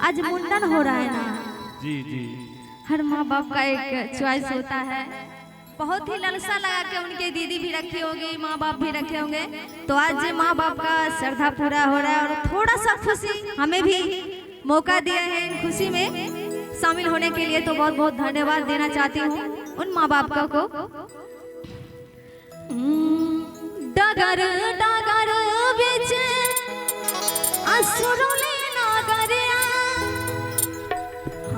आज मुंडन हो रहा है ना। जी जी। हर माँ बाप का एक चॉइस होता है। बहुत ही ललसा लगा के उनके दीदी भी रखी होगी, माँ बाप भी रखे होंगे। तो आज माँ बाप का श्रद्धा पूरा हो रहा है और थोड़ा सा खुशी हमें भी मौका दिया है इन खुशी में शामिल होने के लिए। तो बहुत बहुत धन्यवाद देना चाहती हूँ उन माँ बाप का को। डगर डगर बिच असुरले नागरिया,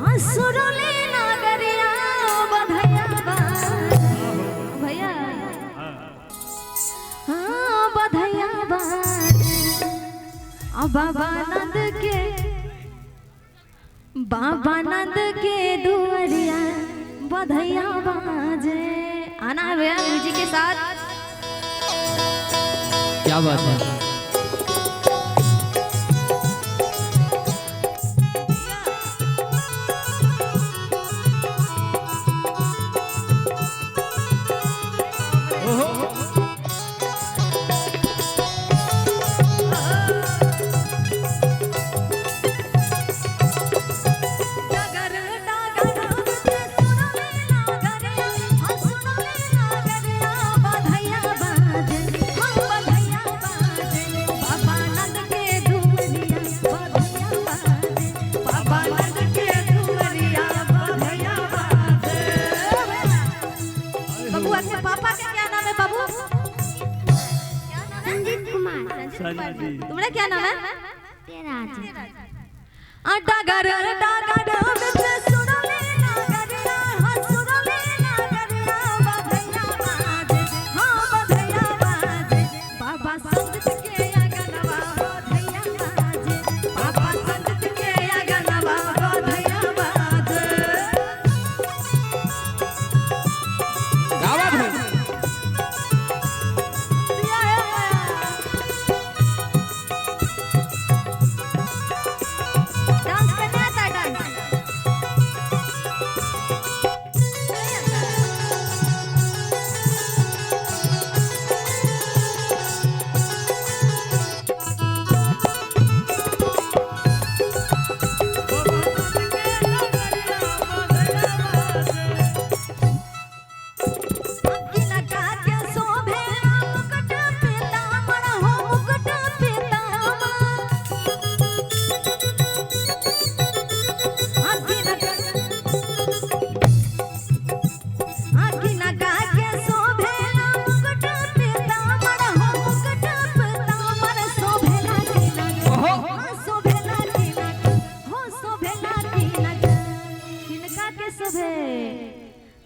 असुरले नागरिया बधैया भैया, हाँ बधैया बाबा नंद के, बाबा नंद के दुआरिया बधैया बाजे। आना है भैया म्यूजिक के साथ। क्या बात है। तुम्हारा क्या नाम है? डगर डगर बाबा संत के आंगनवा बधैया बाजे, बाबा संत के आंगनवा बधैया बाजे। डांस करने आता है? डांस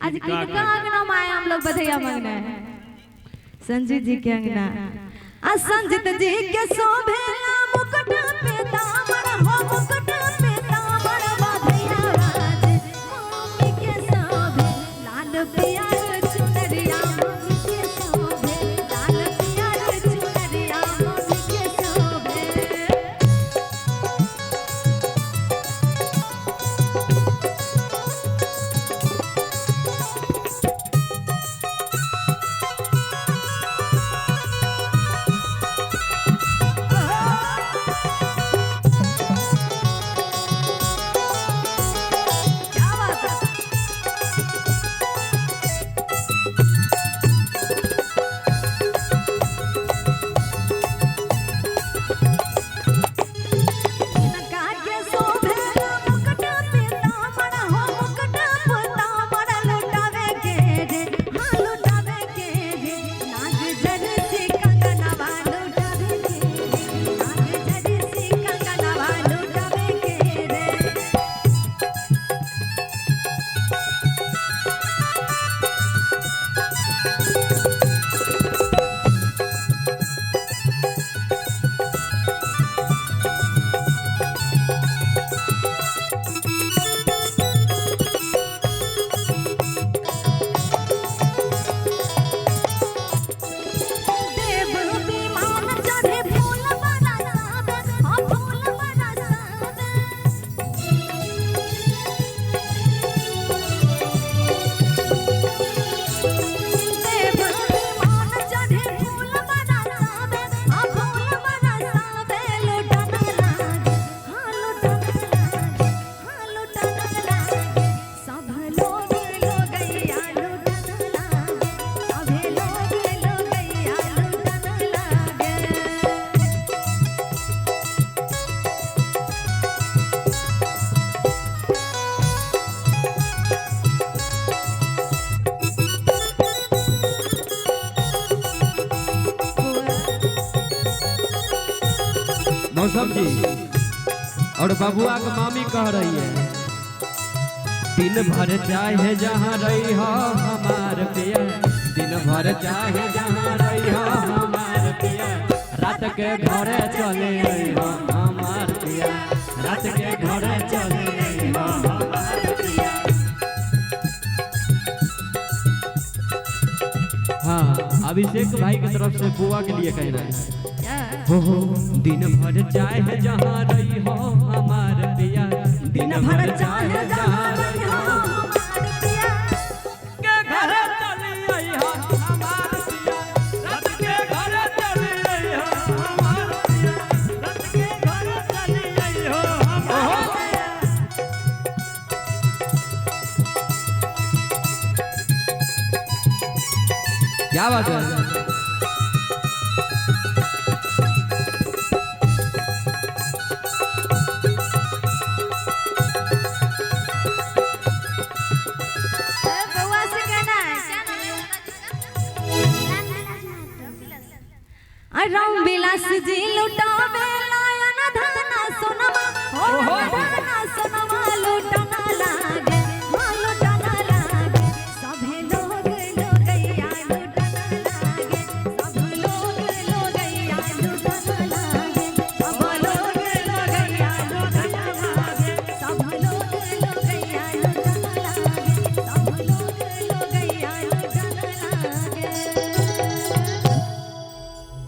आज किनका अंगना में आए हम लोग बधैया मांगने हैं? संजीत जी के अंगना। संजीत जी के शोभेला मुकुट पे दामन हो, मुकुट पे दामन बधैया बाजे, मम्मी के शोभे लाल पियर चुनरिया, मम्मी के शोभे लाल पियर चुनरिया, मम्मी के शोभे। Oh! गौतम जी और बबुआ के मामी कह रही है, दिन भर चाहे जहाँ रही हो हमार पिया, दिन भर चाहे जहाँ रही हो हमार पिया, रात के घरे चले आई हो हमार पिया, रात के घरे चले आई हो हमार पिया। हाँ, अभिषेक भाई की तरफ से बुआ के लिए कहना है। हो हो, दिन भर चाहे जहाँ रही हो हमार पिया, दिन भर चाहे जहाँ रही हो के घरे चली आई हो हमार पिया, रात के घरे चली आई हो हमार पिया, रात के घरे चली आई हो हमार पिया। क्या बात है।